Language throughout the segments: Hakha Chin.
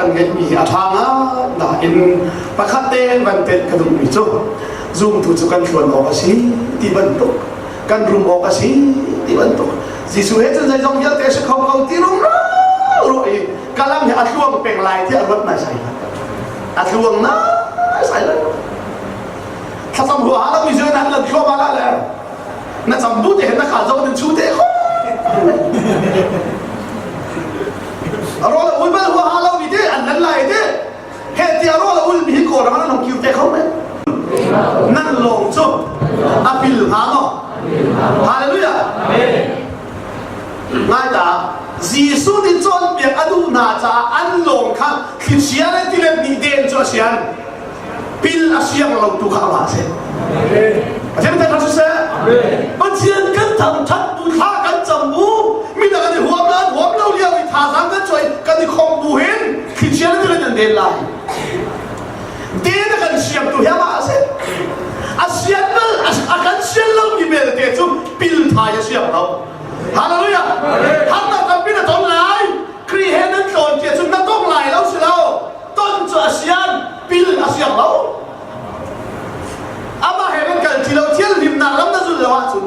kan ngeihmi hi a ṭha ngai nain pakhat te van tenh ka duhmi cu zumtu cu kan hluan awk a si ti bantuk kan rum awk a si ti bantuk Jesuh he cun zeizong vialte a si kho ko ti rumro ruah i ka lam hi a tluang peng lai tiah ruat nai sai a tluang nai sai lo thlacam huaha lo mi nan lan thluahmah la le na cam bu te na khal zong nan chu te kho ro la ul bal huaha lo mi te an lan lai te he tia ro la ul mi hi ko ram nan kiu te kho me nan long chu apil ha no hallelujah ngai ta Jesuh nih cawnpiak a duh hna caah an lawng kha thlichia le tilet nih den cu a sian pil a siang lo tu kha amah a si. Pathian kan siseh. Pathian kan thangthat bu thla kan cam bu midang an i huam la an huam lo lio i thazaang kan chuai kan i khong bu hin thlichia le tilet an den lai. Den a kan siam tu hi amah a si. A sian bal a kan sian lo mi belte cu pil thai a siang lo. Hallelujah. Harnak tampi na ton lai. Khrih he nan tlawn tia cun na tong lai lo si lo. Ton cu a sian, pil a siang lo. Amah he nan kal ti lo, thil himnak lam na zul lo ahcun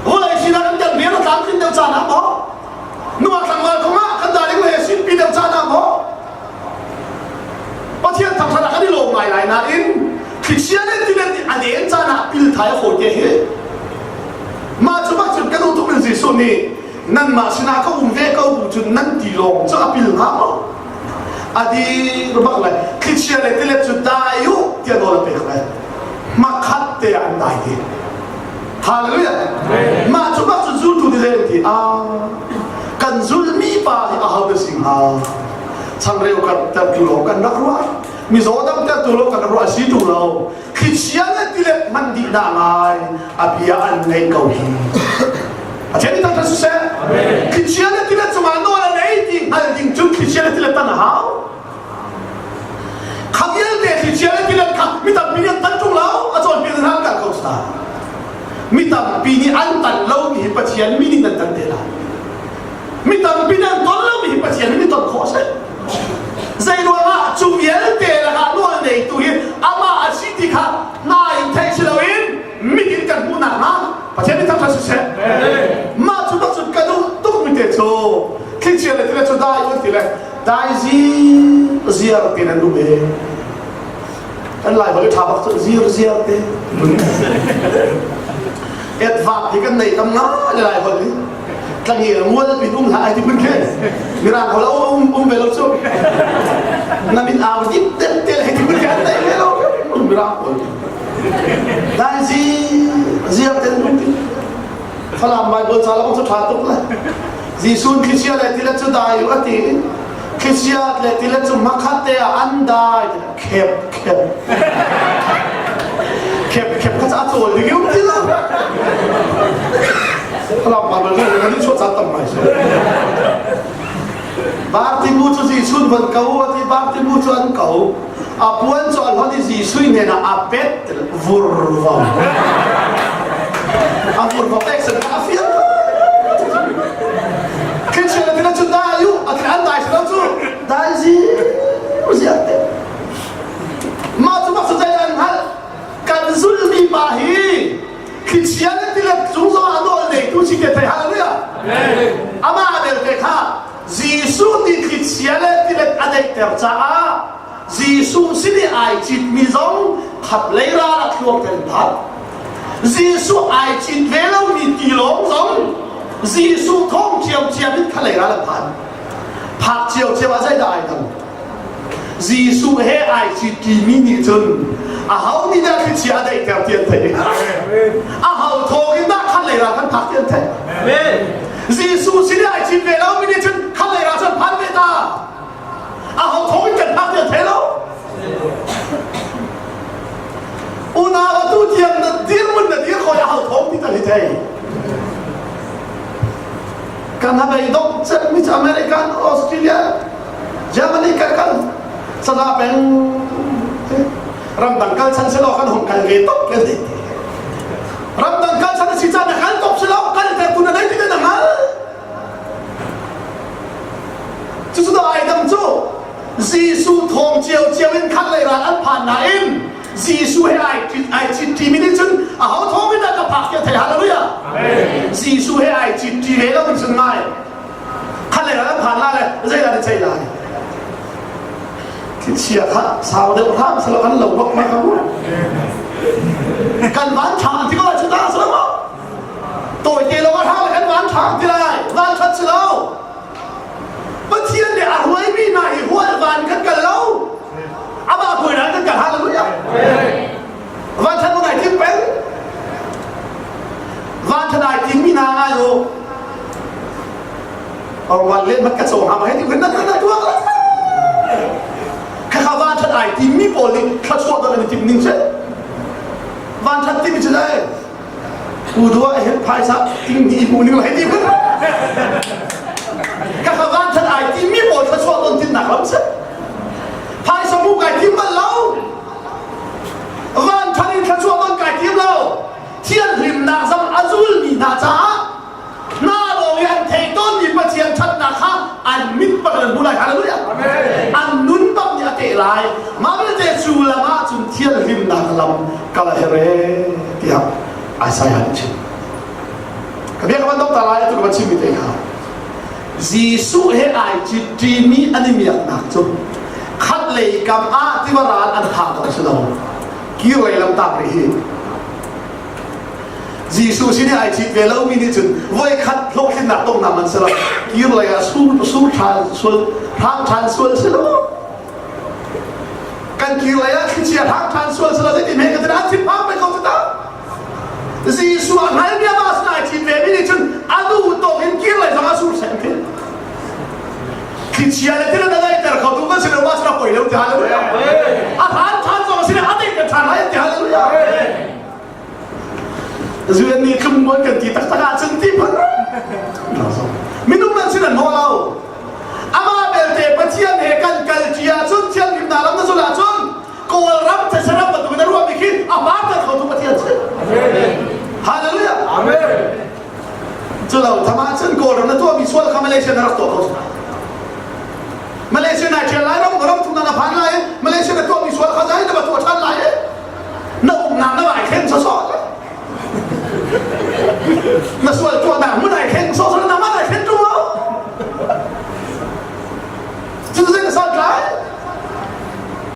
vulei sinah kan kan rian a tlamtlin deuh caan ah maw nungak tlangval kong ah kan darling he sinpi deuh caan ah maw Pathian thangthat ah kan i lawm ngai lai nain thlichia le tilet nih a len caan ah pil thai a fawi te hi mah cu bak cun kan utuk in Jesuh nih nanmah sinah ka um ve ko bu cun nan ti lawng cu a pil hnga maw a dir bak le thlichia le tilet cu dai u tiah nawl a pek le hmakhat te ah an dai te hallelujah mah cu bak cu zultu nih zei an ti a kan zulmi pa hi aho dah si hnga changreu kan tertu lo kan rak ruah mizaw dam tertu lo kan rak ruah si tu lo thlichia le tilet hman dih dah ngai a bia an ngei ko hi Pathian nih thangṭhat siseh thlichia le tilet cungah nawl a nei ti hngal ding cun thlichia le tilet tan a hau kha vialte thlichia le tilet kha mi tampi nih an tan ṭung lo a cawnpiak hna an kal ko ta mi tampi nih an tan lo mi hi Pathian mi nih nan tan te lai mi tampi nih an ton lo mi hi Pathian nih ton khawh a si zei ruangah cu vialte lakah nawl neitu hi amah a si ti kha hna in theih si loin mit in kan hmuh nakhnga Pathian nih thangṭhat siseh mah cu bak cun ka duh tuk mi te cu thlichia le tile cu dai un ti le dai zir ziar ti nan um e kan lai holh ṭha bak cu zir ziar te etvak hi kan nei tam nga le lai holh hi tlangel mual pin um hlah ai ti phun khi mirang holh um um ve lo cu na min au dip tel tel hei ti phun khi an nei ve lo mirang holh dai zi ziar ten um ti Falam Bible ca lo cu ṭha tuk le Jesuh thlichia le tilet cu dai u a ti thlichia le tilet cu hmakhat te ah an dai khep khep khep khep kha a cawl ding um ti lo Falam Bible cu kan in chuah caan tam ngai si Bartimu cu Jesuh van ko a ti Bartimu cu an ko a puan cu a hlon i Jesuh hnenah a pet vurvo a vurvo action a fiang Christian le cu dai u a an dai lo cu dai zi ziak te mah cu bak cu zei an hngalh kan zulmi pa hi Christian le tilet cung zong ah nawl neitu si te thei hallelujah amah belte kha Jesuh nih thlichia le tilet a daihter caah Jesuh sin i ai citmi zong khat lei ral a thluang ten phat. Jesuh ai cit ve lomi tilawng zong Jesuh thawng ṭhiamṭhiam in khat lei ral an phan. Phak ciocio ah zeidah ai dang? Jesuh he ai cit ṭimi nih cun aho nih dah thlichia a daihter ti an theih. Aho thawng in dah khat lei ral kan phak ti an theih. Jesuh sin i ai cit ve lomi nih cun khat lei ral cu an phan ve ta. Aho thawng in kan phak ti an thei lo. Unau atu tiang na dirhmun na dir khoi aho thawng ti tal hi thei. Kan habei dok cem mi cu American, Australia, Germany kan kal sada peng ramdang kal chan selo kan hong kal ve tok kan ti. Ramdang kal chan si chan na kal tok selo kal te tu na nei ti na ngal. Cucu dah ai dam. Zeidang cu Jesuh thawng ciocio in khat lei ral an phan nain Jesuh he ai ai citṭimi nih cun aho thawng in dah ka phak tiah thei hallelujah. Jesuh he ai citṭi ve lo in cun ngai khat lei ral an phan la le zeidah na ceih lai Thlichia kha sau deuh hram selaw kan lo bak ma ka Kan van ṭha ti ko cu ta selaw maw? Tawi te lo a hram le kan van ṭha ti lai. Van ṭhat si lo. Pathian nih a hruaimi hna hi hual van kan kal lo. Amah hruai kan kal hallelujah. Van ṭhat ngai tim peng. Van ṭhat ai tim mi hna ngai u. Van len mat ka cawng hama he ti nan nan tuak la. Khakha van ṭhat ai tim mi pawl nih thluachuah don an i tim ning si. Van ṭhat timi cu le U dua hin phaisa ting ni mu ning lai ti phun. Khakha van ṭhat ai tim mi pawl thluachuah don tin nak lam si. Phaisa mu kai tim bal lo. Van ṭhat in thluachuah don kai tim lo. Thianhlimnak zong a zulmi hna caah hna lawng i an theih tawnmi Pathian ṭhatnak kha an mit bak in an hmu lai. Hallelujah. An nun bak nih a teh lai. Mah vialte cu lam ah cun thianhlimnak lam kal a herh ee tiah Isaiah nih chim. Ka bia ka van dong ta lai atu ka van chimmi te kha. Jesuh he ai citṭimi an i miaknak cu khat lei kam ah tiva ral an phak dawh si lo. Kir lei lam tak rih hi. Jesuh sin i ai cit ve lomi nih cun voikhat hlawhtlinnak tongnak man si lo kir lei ah sur sur ṭhan sual hrang ṭhan sual si lo kan kir lei ah thlichia hrang ṭhan sual si lo zeitin he ka an thinphang peng ko ta Jesuh a hngalmi amah sin ai cit ve mi nih cun a duh tawk in kir lei zong ah sur seng khi thlichia le thil a daiter kho tu kan si lo ma sin a poi lo ti hallelujah a hran ṭhan zong sin a daiter ṭhan lai ti hallelujah Zuan nih tlung kan ti taktak ahcun ti phun minung nan sin an hawh lo amah belte Pathian he kan kal ṭi ahcun thianghlim hna lam na zulh ahcun Kawlram Thesaram bantuk in a ruahmi khi a hmaanter khotu Pathian si Hallelujah Amen cu lo tham ahcun Kawlram na tuahmi sual kha Malaysia na rak tuah kho Malaysia nai ṭhial lai ram ram thum na phan lai Malaysia na tuahmi sual kha zai na va tuah ṭhan lai na umnak na vai thlen sawsawh na sual.